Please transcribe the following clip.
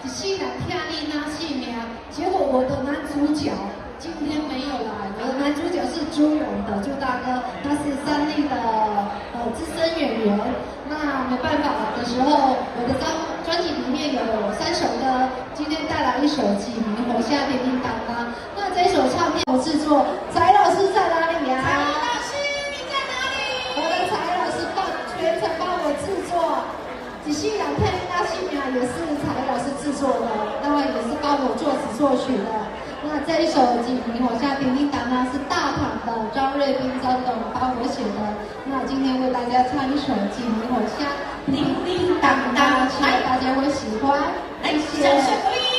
一世人疼你若性命》，結果我的男主角今天沒有來，我的男主角是朱勇的朱大哥，他是三立的資深演員。那沒辦法的時候，我的張專輯裡面有三首歌，今天帶來一首《一暝雨聲叮叮當當》。那這一首唱片我製作，翟老師在哪裡呀？翟老師你在哪裡？我的翟老師幫全程幫我製作，一世人疼你若性命也是翟老師製作的，那也是幫我作詞作曲的。那這一首《一暝雨聲叮叮當當》是大唐的張瑞斌張董幫我寫的。那今天為大家唱一首《一暝雨聲叮叮當當》，希望大家會喜歡。來，謝謝。掌聲鼓勵。